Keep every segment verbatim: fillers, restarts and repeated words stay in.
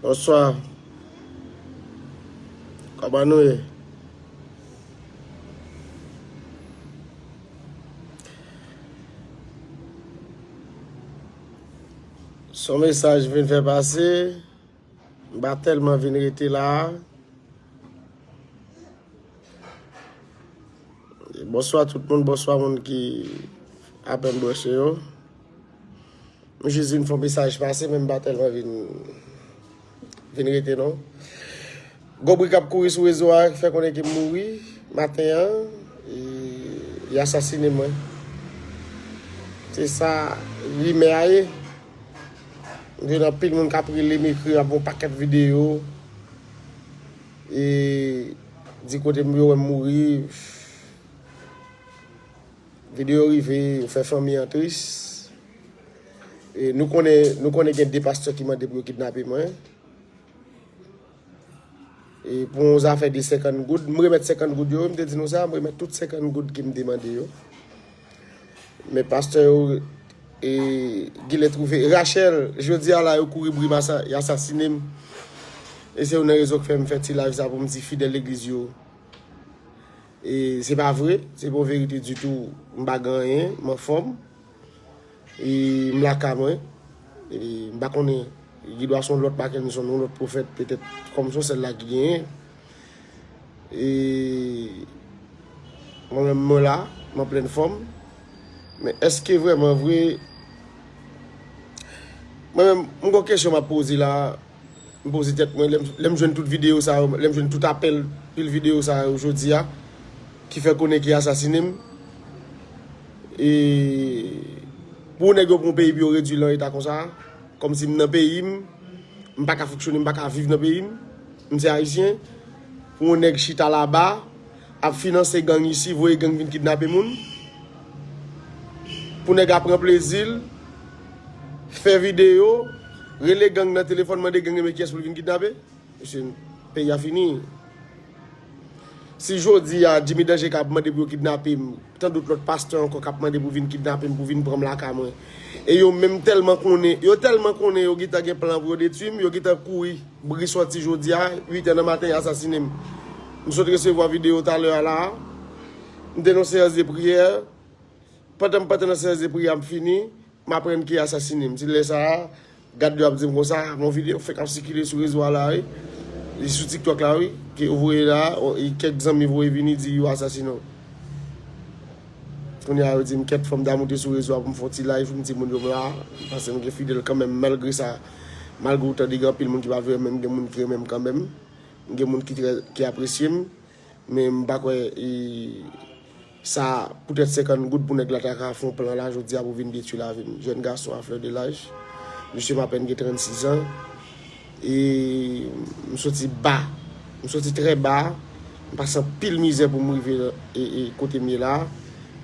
Bonswa. Kòman nou ye? Se yon mesaj vin fè pase. M pa tèlman vin rete la. Bonswa tout moun, bonswa moun ki apèn branche yo. M jis vin fè yon mesaj pase, men m pa tèlman vin, vin rete non. Gwo bri k ap kouri sou rezo a ki fè konnen ke m mouri maten an, e, y asasinen mwen. Se sa rimè a ye. M jwenn anpil moun k ap rele m, ekri, ap yon pakèt videyo. E di kote m yo wè m mouri. Videyo rive, yo fè fanmi an tris. E nou konnen, nou konnen gen de pastè ki mande pou yo kidnape mwen. E pou yon zafè de senkant goud, m remèt senkant goud yo, m te di nou sa, m remèt tout senkant goud ke m te mande yo. Men pastè yo, e, genlè twouve. Rachel, jodi a la, yo kouri bri m, asa-, y asasinen m. E se youn nan rezon k fè m fè ti live sa pou m di fidèl legliz yo. E se pa vre, se pa yon verite ditou. M pa gen anyen, m anfòm. E m lakay mwen. E m pa konnen, li dwa se yon lòt Mackenson, yon lòt pwofèt, petèt kòm se yon sèl la ki genyen. E mwen menm, mwen la, m an plèn fòm. Men èske vrèman vre, mwen menm, m gon kesyon m ap poze la, m poze tèt mwen, lè m, lè m jwenn tout videyo sa yo, lè m jwenn tout apèl, pil videyo sa yo jodi a, ki fè konnen ki asasinen m. E pou nèg yo pran peyi pou yo redwi l nan eta konsa, kòmsi m nan peyi m, m pa ka fonksyone, m pa ka viv nan peyi m, m se ayisyen. Pou yon nèg chita laba, ap finanse gang isi, voye gang vin kidnape moun. Pou nèg ap pran plezi l, fè videyo, rele gang nan telefòn, mande gang yo men kiyès pou l vin kidnape. Mesye, peyi a fini. Si jodi a Jimmy Danger ka ap mande pou yo kidnape m, tandout lòt pastè ankò k ap mande pou vin kidnape m, pou vin pran m lakay mwen. E yo menm tèlman konnen, yo tèlman konnen yo gentan gen plan pou yo detwi m, yo gentan kouri, bri sòti jodi a, uit è nan maten, y asasinen m. M sot resevwa videyo talè a la a. M te nan seyans de priyè. Pandan m pandan nan seyans de priyè a, m fini, m aprann ke y asasinen m. Se lè sa a, gad yo ap di m konsa, gon videyo fèk ap sikile sou rezo a la, wi. Li sou TikTok la, wi. Ke yo voye la, o, e kèk zanmi voye vini di yo asasinen w. Kounye a, yo di m, kèt, fò m ta moute sou rezo a pou m fè yon ti live, pou m di moun yo m la. Paske m gen fidèl kanmenm, malgre sa, malgre w tande gen anpil moun ki pa vle renmen m, gen moun ki renmen m kanmenm. Gen moun ki trè, ki apresye m. Men m pa kwè, e, sa poutèt senkant goud pou nèg la ta ka fè yon plan la jodi a pou vin detwi lavi m. Jèn gason a flè de laj. Mesye m apèn gen trannsis an. E m soti ba. M soti trè ba. M pase anpil mizè pou m rive, e, e, kote m ye la.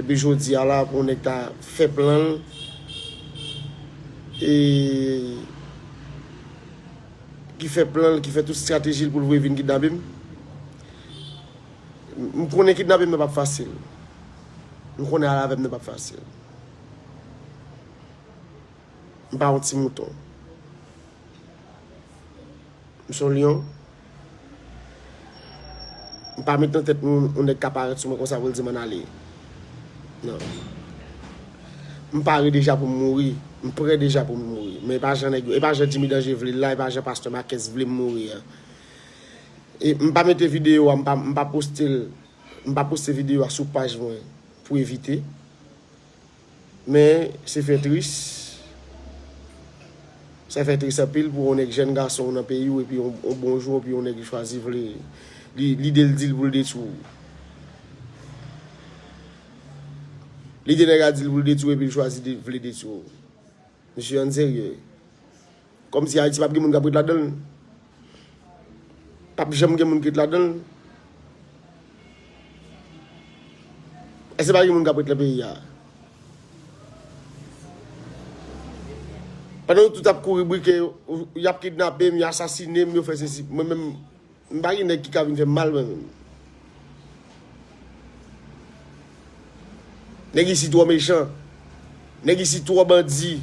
Epi jodi a la pou yon nèg ta fè plan l. E ki fè plan l, ki fè tout estrateji l pou l voye vin kidnape m. M konnen kidnape m nan p ap fasil. M konnen al avè m nan p ap fasil. M pa yon ti mouton. M se yon lyon. M pa met nan tèt mwen yon nèg ka parèt sou mwen konsa pou l di m ann ale. Non. M pare deja pou m mouri. M prè deja pou m mouri. Men e pa jan nèg yo, e pa jan Jimmy Danger vle l la, e pa jan pastè Marques vle m mouri an. E m pa mete videyo a, m pa, m pa poste l, m pa poste videyo a sou paj mwen pou evite. Men se fè tris. Sa fè tris anpil pou yon nèg jèn gason w nan peyi w, epi yon, yon bon jou, epi yon nèg chwazi vle, li, lide l di l pou l detwi w. Lide nèg la di l pou l detwi w, epi l chwazi de, vle detwi w. Mesye, ann serye. Kòmsi Ayiti p ap gen moun k ap ret ladan l. P ap janm gen moun ki ret ladan l. Èske pa gen moun k ap ret nan peyi a? Pandan nou tout ap kouri brike, y ap kidnape m, y asasine m, yo fè sesi. Mwen menm, m pa gen nèg ki ka vin fè m mal mwen menm. Nèg isi twò mechan. Nèg isi twò bandi.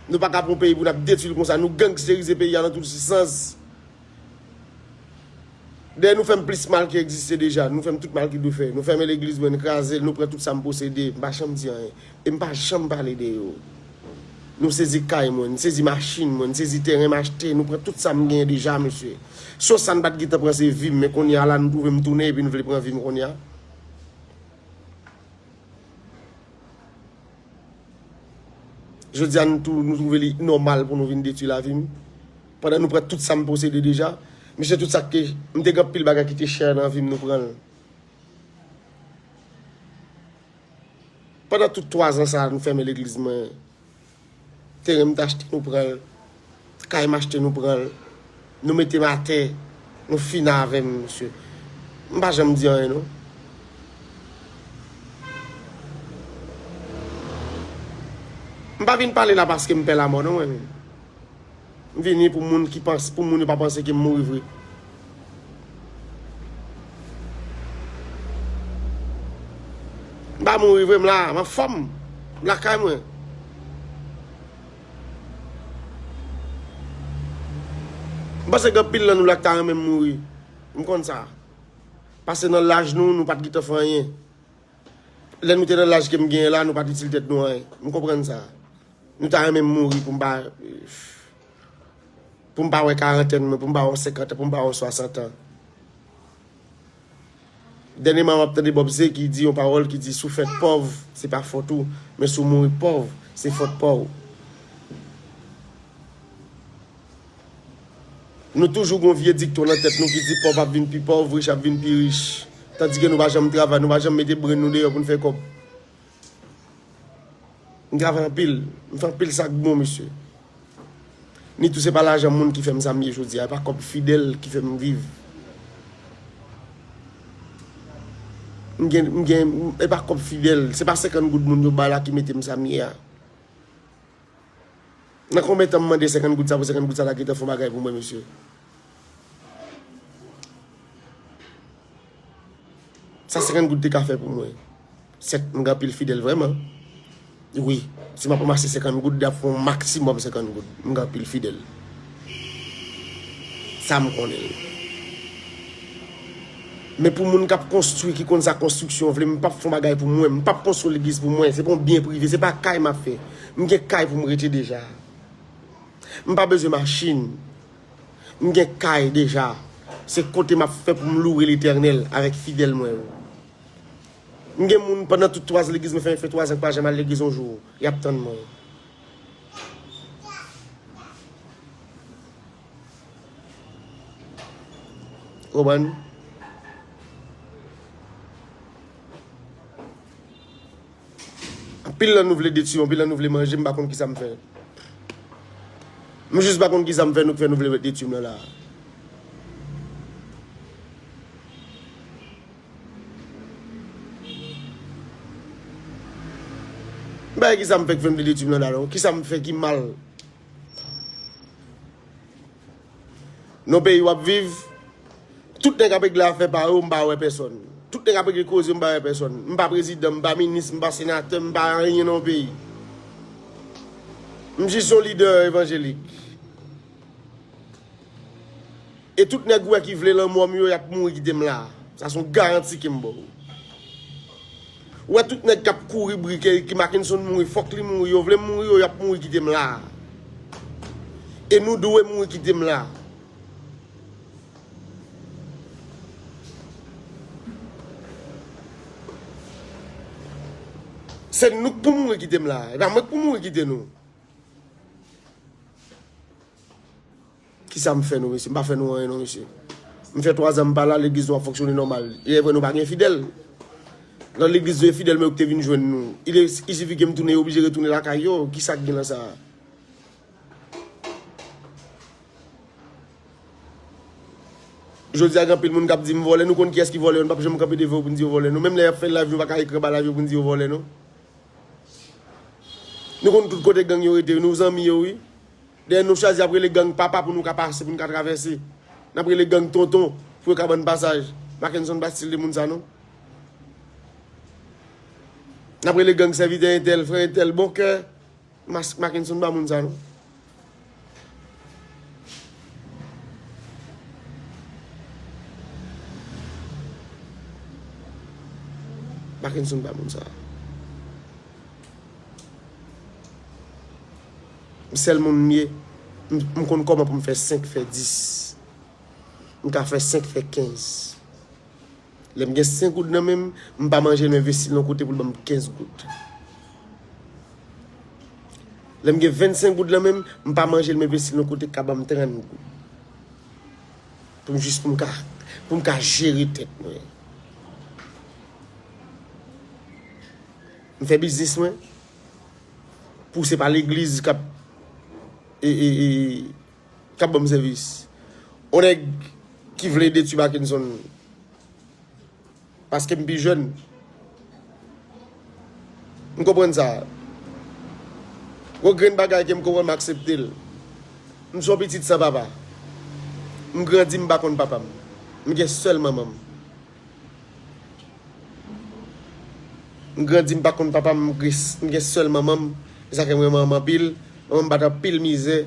Nou pa ka pran peyi pou n ap detwi l konsa. Nou gangsterize peyi a nan tout sans. Dèyè nou fè m plis mal ki egziste deja. Nou fè m tout mal ki dwe fè. Nou fèmen legliz mwen, n kraze l, nou pran tout sa m posede. M pa janm di anyen. E m pa janm pale de yo. Nou sezi kay mwen, n sezi machin mwen, n sezi teren m achte. Nou pran tout sa m genyen deja, mesye. Sos sa n pa t gentan pran se vi m, men kounye a la nou twouve m tounen epi n vle pran vi m kounye a. Jodi a nou tou, nou twouve li nòmal pou nou vin detwi lavi m. Pandan nou pran tout sa m posede deja. Mesye, tout sa ke m te gen anpil bagay ki te chè nan vi m, nou pran l. Pandan tout twa zan sa a, nou fèmen legliz mwen. Teren m t achte, nou pran l. Kay m achte, nou pran l. Nou mete m atè. Nou fini avè m, mesye. M pa janm di anyen, non. M pa vin pale la paske m pè lamò, non, mwen menm. M vini pou moun ki panse, pou moun yo pa panse ke m mouri vre. M pa mouri vre, m la, m anfòm. M lakay mwen. M panse gen anpil nan nou la ki ta renmen m mouri. M konn sa. Pase nan laj nou, nou pa t gentan fè anyen. Lè nou te nan laj ke m genyen la, nou pa t itil tèt nou anyen. M konprann sa. Nou ta renmen m mouri pou m pa, pou m pa wè karantèn mwen, pou m pa wè senkant an, pou m pa wè swasant an. Dènyèman, m ap tande Bob Zé ki di yon pawòl ki di, si w fèt pòv, se pa fòt ou, men si w mouri pòv, se fòt pa w. Nou toujou gon vye dikton nan tèt nou ki di pòv ap vin pi pòv, rich ap vin pi rich. Tandike nou pa janm travay, nou pa janm mete brenn nou deyò pou n fè kòb. M travay anpil, m fè anpil sa k bon, mesye. Ni tou se pa lajan moun ki fè m sa m ye jodi a, e pa kòb Fidèl ki fè m viv. M gen, m gen, e pa kòb Fidèl, se pa senkant goud moun yo bay la ki mete m sa m ye a. Nan konbyen tan m mande senkant goud sa pou senkant goud sa ta gentan fè yon bagay pou mwen, mesye? Sa senkant goud te ka fè pou mwen? Sèt, m gen anpil Fidèl vrèman. Wi, si m ap ranmase senkant goud, y ap fè yon maksimòm senkant goud. M gen anpil Fidèl. Sa m konnen l. Men pou moun k ap konstwi, ki konn sa konstriksyon vle, m p ap fè yon bagay pou mwen. M p ap konstwi legliz pou mwen. Se pa yon byen prive, se pa kay m ap fè. M gen kay pou m rete deja. M pa bezwen machin. M gen kay deja. Se kote m ap fè pou m loure Letènèl avèk fidèl mwen yo. M gen moun pandan tout twa zan legliz mwen fè, fè twa zan k pa janm al legliz yon jou. Y ap tann mwen. Konprann? Anpil nan nou vle detwi m, anpil nan nou vle manje m, m pa konn kisa m fè. M jis pa konn kisa m fè nou k fè nou vle detwi m nan la a. M pa wè kisa m fè k fè m vle detwi m nan la non. Kisa m fè ki mal? Nan peyi w ap viv, tout nèg ap regle afè pa yo, m pa wè pèsòn. Tout nèg ap regle koze, m pa wè pèsòn. M pa prezidan, m pa minis, m pa senatè, m pa anyen nan yon peyi. M jis yon lidè evanjelik. E tout nèg ou wè ki vle lanmò m yo, y ap mouri kite m la. Sa se yon garanti ke m ba w. Ou wè tout nèg k ap kouri bri ke, ke Mackenson mouri, fòk li mouri, yo vle m mouri, yo, y ap mouri kite m la. E nou dwe mouri kite m la. Se nou k pou mouri kite m la. E pa mwen k pou mouri kite nou. Kisa m fè nou, mesye? M pa fè nou anyen non, mesye. M fè twa zan m pa la, legliz nou ap fonksyone nòmal. E vre nou pa gen fidèl. Nan legliz nou e fidèl, men yo ki te vin jwenn nou. Il, il sifi ke m tounen, yo oblije retounen lakay yo. Kisa k gen nan sa a? Jodi a gen anpil moun k ap di m vòlè, nou konn kiyès ki vòlè yo, nou p ap janm kanpe devan yo pou n di yo vòlè non. Menm lè y ap fè live, nou pa ka ekri anba live yo pou n di yo vòlè non. Nou konn tout kote gang yo rete, nou zanmi yo wi. Dèyè nou chwazi ap rele gang papa pou nou ka pase, pou nou ka travèse. N ap rele gang tonton pou yo ka ban n pasaj. Mackenson pa stil de moun sa non. N ap rele gang sèvitè entèl, frè entèl, bon kè. Mas-, Mackenson pa moun sa non. Mackenson pa moun sa. M sèl moun m ye. M, m konn kòman pou m fè senk, fè dis. M ka fè senk, fè kenz. Lè m gen senk goud nan men m, m pa manje l, m envesti l yon kote pou l ban m kenz goud. Lè m gen vennsenk goud nan men m, m pa manje l, m envesti l yon kote k ka ban m trant goud. Pou m jis pou m ka, pou m ka jere tèt mwen. M fè biznis mwen. Pouse pa legliz k ap, e, e, e, k ap ban m sèvis. On nèg ki vle detwi Mackenson. Paske m pi jèn. M konprann sa. Gwo grenn bagay ke m konprann, m aksepte l. M se yon pitit san papa. M grandi, m pa konn papa m. M gen sèl manman m. M grandi, m pa konn papa m, m gen, m gen sèl manman m. E sa fè m renmen manman m anpil. Manman m bat anpil mizè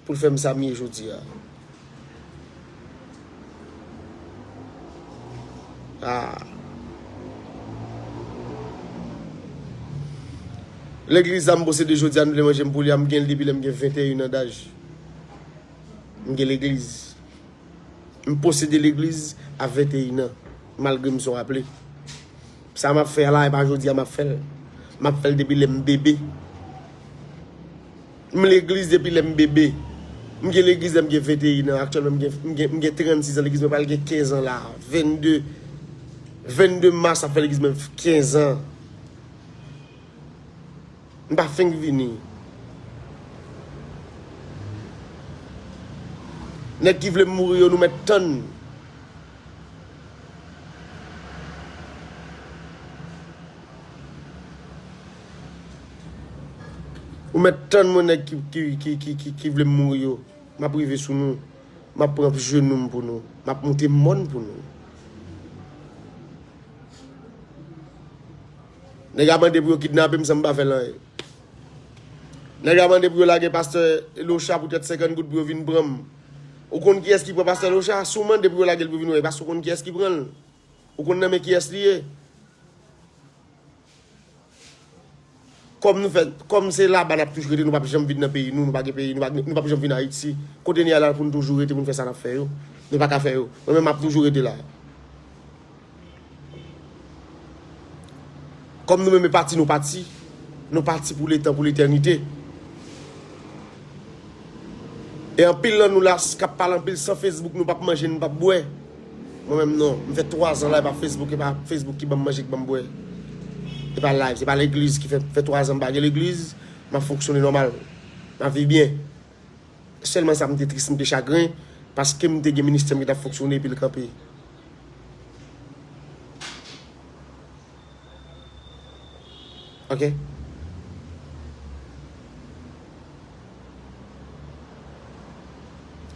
pou l fè m sa m ye jodi a. Ah. Legliz sa m posede jodi a, nou vle manje m pou li a, m gen l depi lè m gen venteyen an daj. M gen legliz. M posede legliz a venteyen an, malgre m se yon aple. Sa m ap fè a la, e pa jodi a m ap fè l. M ap fè l depi lè m bebe. M legliz depi lè m bebe. M gen legliz lè m gen venteyen an. Aktyèlman, m gen, m gen, m gen trannsis an, legliz mwen pral gen kenz an la. Vennde, vennde mas ap fè legliz mwen kenz an. M pa fenk vini. Nèg ki vle m mouri yo, nou mèt tann. Ou mèt tann mwen, nèg ki, ki, ki, ki, ki, ki vle m mouri yo. M ap rive sou nou. M ap pran jenou m pou nou. M ap moute mòn pou nou. Nèg a mande pou yo kidnape m san m pa fè l anyen. Nèg a mande pou yo lage pastè Locha poutèt senkant goud pou yo vin pran m. Ou konn kiyès ki pran pastè Locha? Si w mande pou yo lage l pou yo vin wè, paske ou konn kiyès ki pran l. Ou konn nan men kiyès li ye. Kòm nou fè, kòm se laba n ap toujou rete, nou p ap janm vin nan peyi nou, nou pa gen peyi, nou pa, nou p ap janm vin Ayiti. Kote n ye a la pou n toujou rete, pou n fè sa n ap fè yo. Nou pa ka fè yo. Mwen menm, m ap toujou rete la. Kòm nou menm e pati, nou pati. Nou pati pou letan, pou letènite. E anpil nan nou la, k ap pale anpil san Facebook, nou p ap manje, nou p ap bwè. Mwen menm non, m fè twa zan la, e pa Facebook, e pa Facebook ki ban m manje, ki ban m bwè. E pa live, se pa legliz ki fè, fè twa zan m pa gen legliz, m ap fonksyone nòmal. M ap viv byen. Sèlman sa m te tris, m te chagren, paske m te gen ministè m ki t ap fonksyone epi l kanpe. Ok?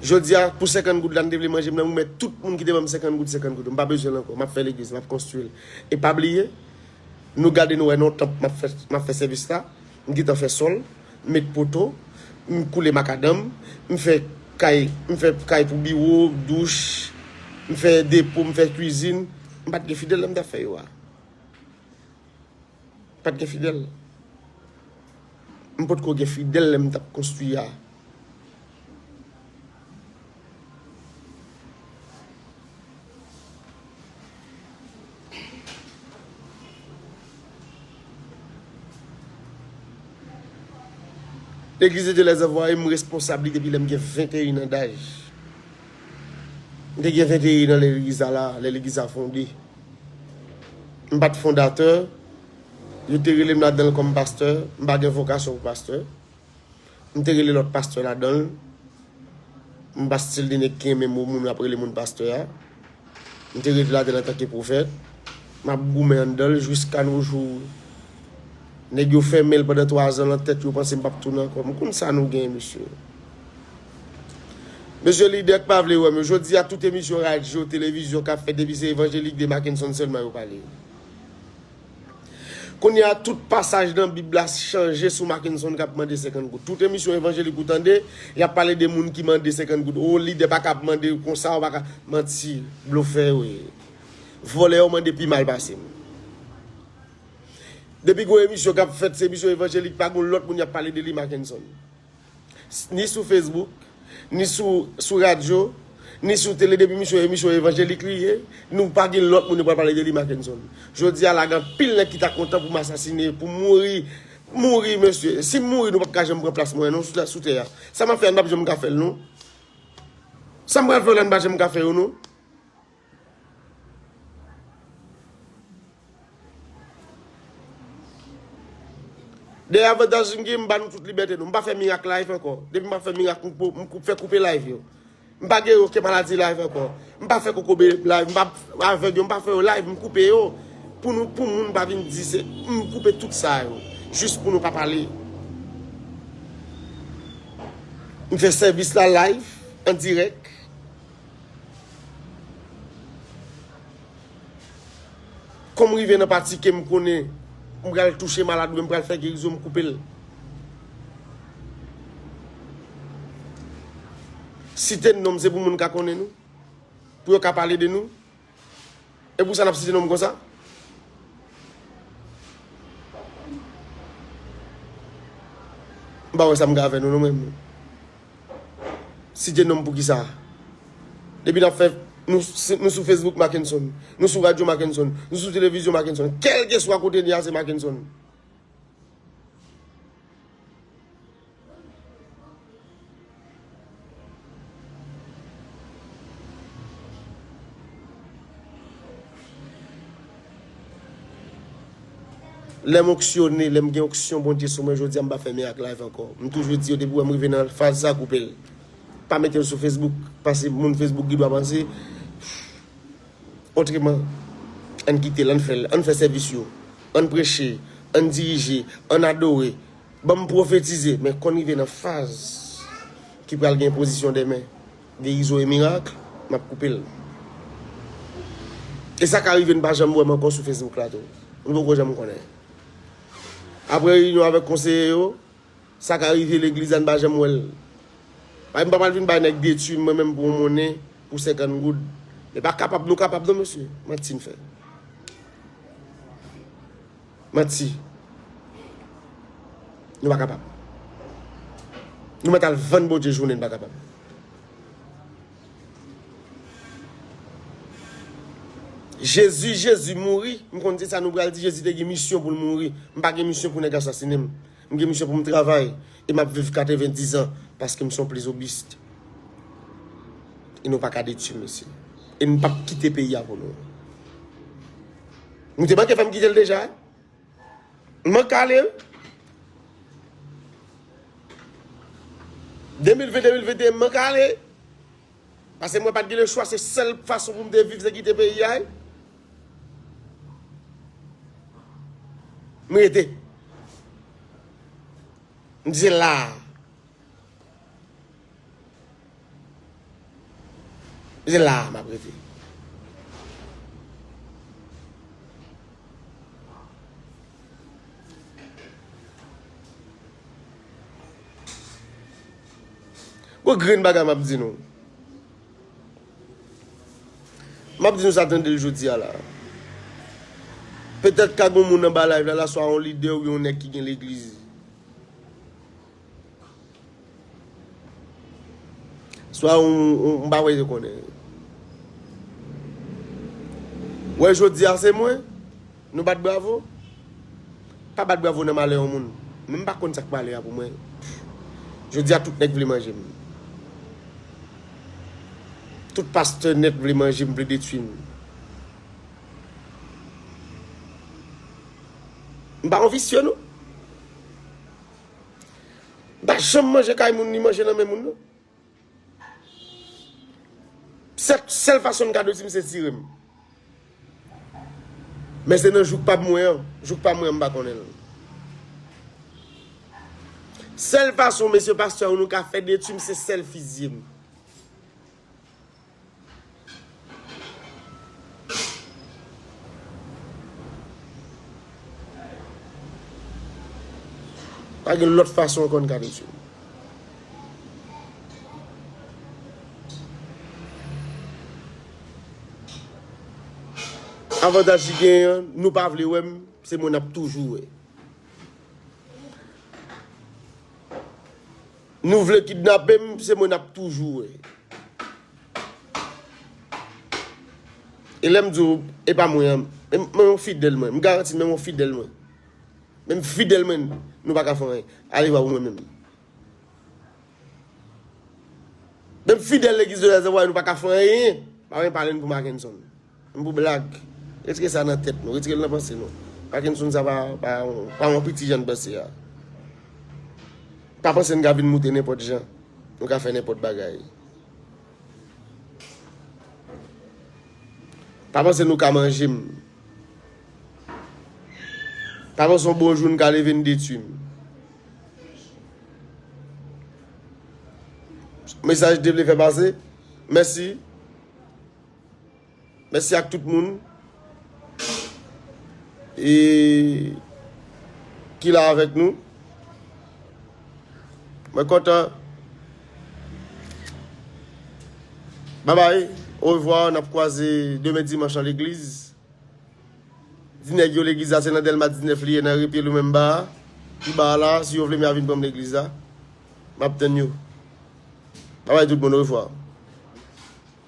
Jodi a, pou senkant goud la, m te vle manje m nan, m remèt tout moun ki te ban m senkant goud, senkant goud. M pa bezwen l ankò. M ap fè legliz, m ap konstwi l. E pa bliye, nou gade, nou wè, nan yon tanp m ap fè, m ap fè sèvis la. M gentan fè sòl, m met poto, m koule makadanm, m fè kay, m fè kay pou biwo, douch, m fè depo, m fè kwizin. M pa t gen fidèl lè m t ap fè yo a. Pa t gen fidèl. M potko gen fidèl lè m t ap konstwi a. Legliz de Dieu Les Envoyés, m responsab li depi lè m gen venteyen an daj. M te gen venteyen an lè legliz la la, lè legliz la fonde. M pa t fondatè. Yo te rele m ladan l kòm pastè. M pa gen vokasyon pou pastè. M te rele lòt pastè ladan l. M pa stil de nèg ki renmen mo moun ap rele moun pastè a. M te rete ladan l antanke pwofèt. M ap goumen anndan l jiska nos jours. Nèg yo fèmen l pandan twa zan nan tèt yo, panse m p ap tounen ankò. M konn sa nou gen, mesye. Mesye lidè k pa vle wè m yo. Jodi a, tout emisyon radyo, televizyon k ap fèt, depi se evanjelik de Mackenson sèlman yo pale. Kounye a, tout pasaj nan Bib la chanje sou Mackenson k ap mande senkant goud. Tout emisyon evanjelik ou tande, y ap pale de moun ki mande senkant goud. O, lidè pa ka ap mande konsa, ou pa ka. Manti, blofè yo ye. Vòlè yo mande pi mal pase m. Depi gon emisyon k ap fèt, se emisyon evanjelik, pa gon lòt moun y ap pale de li, Mackenson. Ni sou Facebook, ni sou, sou radyo, ni sou tele, depi misyon, emisyon evanjelik li ye, nou pa gen lòt moun yo pral pale de li, Mackenson. Jodi a la, gen anpil nèg ki ta kontan pou m asasine, pou m mouri, mouri, mesye. Si m mouri, nou p ap ka janm pran plas mwen, non, sou, sou tè a. Sa m ap fè a, n p ap janm ka fè l, non. Sa m pral fè yo la, n pa janm ka fè yo, non. Dèyè avantaj m gen, m ba nou tout libète nou. M pa fè mirak live ankò. Depi m pa fè mirak, m pou, m koup, fè koupe live yo. M pa gen okenn maladi live ankò. M pa fè kokobe live, m pa avèg yo, m pa fè yo live, m koupe yo. Pou nou, pou moun pa vin di se, m koupe tout sa yo. Jis pou nou pa pale. M fè sèvis la live, an dirèk. Kòm rive nan pati ke m konnen m pral touche malad oubyen m pral fè gerizon, m koupe l. Site non m, se pou moun ka konnen nou, pou yo ka pale de nou. E pou sa n ap site non m konsa? M pa wè sa m ka fè nou, non, menm. Site non m pou ki sa? Depi n ap fè, nou, nou sou Facebook Mackenson, nou sou radyo Mackenson, nou sou televizyon Mackenson, kèlkeswa kote n ye a, se Mackenson. Lè m onksyone, lè m gen onksyon Bondye sou mwen, jodi a m pa fè mirak live ankò. M toujou di yo, depi w wè m rive nan faz sa, koupe l. Pa mete l sou Facebook, paske moun Facebook gen dwa panse otreman. Ann kite l, ann fè l, ann fè sèvis yo, ann preche, ann dirije, ann adore. Ban m pwofetize, men konn rive nan faz ki pral gen pozisyon de men, gerizon e mirak, m ap koupe l. E sa ka rive n pa janm wè m ankò sou Facebook la tou. Nou poko janm konnen. Apre reyinyon avèk konseye yo, sa ka rive legliz la n pa janm wè l. Paske m pa pral vin bay nèg detwi m mwen menm pou yon monnen, pou senkant goud. E pa kapab, nou kapab non, mesye. Manti n fè. Manti. Nou pa kapab. Nou mèt al vann Bondye jounen, n pa kapab. Jezi, Jezi mouri. M konn se sa nou pral di, Jezi te gen misyon pou l mouri. M pa gen misyon pou nèg asasinen m. M gen misyon pou m travay. E m ap viv katrevendiz an paske m se yon plezobis. E nou pa ka detwi m, mesye. E n p ap kite peyi a pou nou. Nou te manke fè m kite l deja, wi. M manke ale, wi. De mil ven, de mil venteyen, m manke ale. Paske mwen pa t gen lechwa, se sèl fason pou m te viv, se kite peyi a, wi. M rete. M di se la a. Se la a m ap rete. Gon grenn bagay m ap di nou. M ap di nou sa, tande l jodi a la. Petèt ka gon moun anba live la, la, swa yon lidè oubyen yon nèg ki gen legliz. Swa yon, yon, m pa wè yo konnen. Wè jodi a se mwen, nou bat bravo. Pa bat bravo nan malè yon moun. Men m pa konn sa k malè a pou mwen. Jodi a tout nèg vle manje m. Tout pastè nèt vle manje m, vle detwi m. M pa yon visye non. M pa janm manje kay moun ni manje nan men moun non. Sèl, sèl fason m ka detwi m se tire m. Men se nan jouk pa mwen an. Jouk pa mwen an, m pa konnen l. Sèl fason mesye pastè yo nou ka fè detwi m se sèl fizye m. Pa gen lòt fason ankò n ka detwi m. Avantaj ki genyen an, nou pa vle wè m, se mwen n ap toujou wè. Nou vle kidnape m, se mwen n ap toujou wè. E lè m di w, e pa mwen an, men, men yon fidèl mwen, m garanti menm yon fidèl mwen. Menm fidèl mwen, nou pa ka fè anyen. Ale wè ou mwen menm. Menm fidèl legliz de Lazarre, nou pa ka fè anyen. Pa vin pale n pou Mackenson. M pou blag. Retire sa nan tèt nou, retire l nan panse nou. Mackenson sa pa, pa, pa yon piti jan n panse a. Pa panse n ka vin moute nenpòt jan. Nou ka fè nenpòt bagay. Pa panse nou ka manje m. Pa panse yon bon jou n ka leve n detwi m. Mesaj te vle fè pase. Mèsi. Mèsi ak tout moun e ki la avèk nou. Mwen kontan. Babay, orevwa, n ap kwaze demen dimanch nan legliz. Di nèg yo legliz la se nan Dèlma diznèf li ye, nan Repye Lumumba a. Pi ba a la, si yo vle m a vin pran m legliz la. M ap tann yo. Babay tout moun, orevwa.